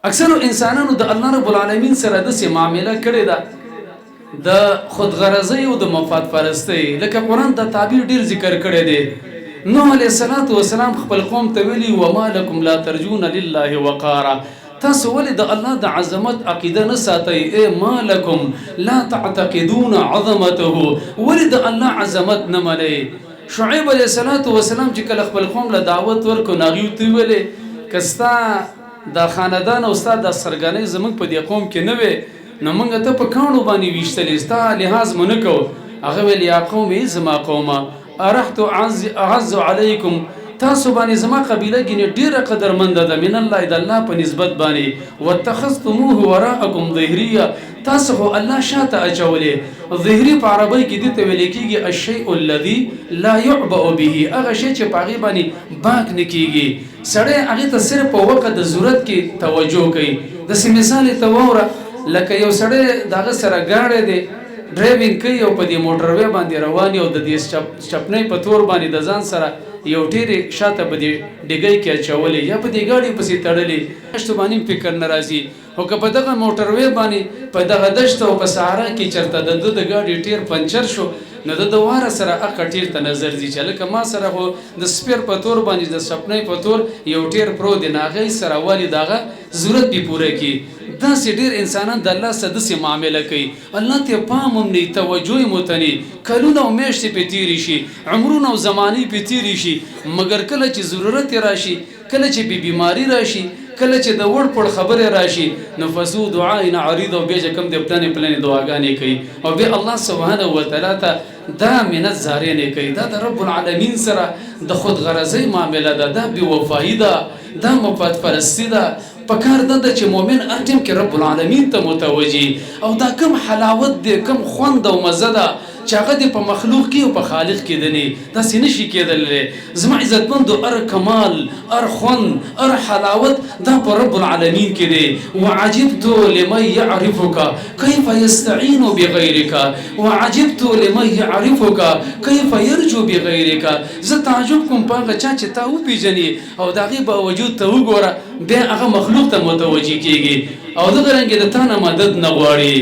اکثرو انسانانو د الله رب العالمین سره داسې معامله کړې ده د خودغرضۍ او د مفاد پرستۍ، لکه قرآن دا تعبیر ډیر ذکر کړی دی. نوح علیه الصلاة والسلام خپل قوم ته ویلي، وما لکم لا ترجون لله وقارا، تاسو ولې د الله د عظمت عقیده نه ساتئ؟ ای ما لکم لا تعتقدون عظمته، ولې د الله عظمت نه منئ؟ شعیب علیه الصلاة والسلام چې کله خپل قوم له دعوت ورکړو نو هغوی ورته وویلې، که ستا دا خاندان او ستا دا سرګنۍ زموږ په دې قوم کې نه وې نو موږ ته په کاڼو باندې ویشتلې، ستا لحاظ مو نه کو. هغه ویل، یا قوم، ای زما قومه، ارحت اعز علیکم، تاسو باندې زما قبیله ګینه ډیره قدرمنده ده، من الله، د الله په نسبت باندې، واتخذتموه وراءکم ظهریه، تاسو خو الله شاته اچولې. ظهری په عربۍ کې دې ته ویل کېږي الشیء الذي لا يعبأ به، هغه شی چې په هغې باندې باک نه کېږي، سړی هغې ته صرف په وخت د ضرورت کې توجه کوي. داسې مثال یې ته واوره، لکه یو سړی د هغه سره ګاډی دی، ډرایوینګ کوي او په دې موټروی باندې روان او د دې چپنۍ په تور باندې د ځان سره یو ټیر شاته په دې ډیګۍ کې اچولې یا په دې ګاډي پسې تړلې، میاشتو باندې فکر نه راځي. خو که په دغه موټروی باندې په دغه دشته او په صحرا کې چرته د ده د ګاډي ټیر پنچر شو، نو د ده واره سره هغه ټیر ته نظر ځي چې لکه ما سره خو د سپیر په تور باندې د سپنۍ په تور یو ټیر پروت دی، نو هغه یې سره والي د هغه ضرورت پې پوره کړي. داسې ډېر انسانان د الله سره داسې معامله کوي، الله ته پام هم نه، توجه یې مو ته نه، کلونه او میاشتې پې تېرې شي، عمرونه او زمانې پې تېرې شي، مګر کله چې ضرورت یې راشي، کله چې بې بیماري راشي، کله چې د وړ پړ خبرې راشي، نو فزو دعا عریض، او بیا چې کوم دی پلنې پلنې دعاګانې کوي او بیا الله سبحانه وتعالی ته دا منت زارې نه کوي. دا د رب العالمین سره د خود غرضۍ معامله ده، دا بې وفایي ده، دا مفاد پرستي ده. پکار دا ده چې مؤمن هر ټیم کې رب العالمین ته متوجي، او دا کم حلاوت دی، کم خوند او مزه ده چې هغه دې په مخلوق کې او په خالق کې دني، داسې نشي کېدلی. زما عزتمندو، هر کمال، هر خوند، هر حلاوت دا په رب العالمین کې دی. وعجبت لمن يعرفك كيف يستعين بغيرك، وعجبت لمن يعرفك كيف يرجو بغيرك. زه تعجب کوم په هغه چا چې تا وپېژني او د هغې باوجود ته وګوره بیا هغه مخلوق ته متوجه کېږي او دغه رنګ د تا نه مدد نه غواړي.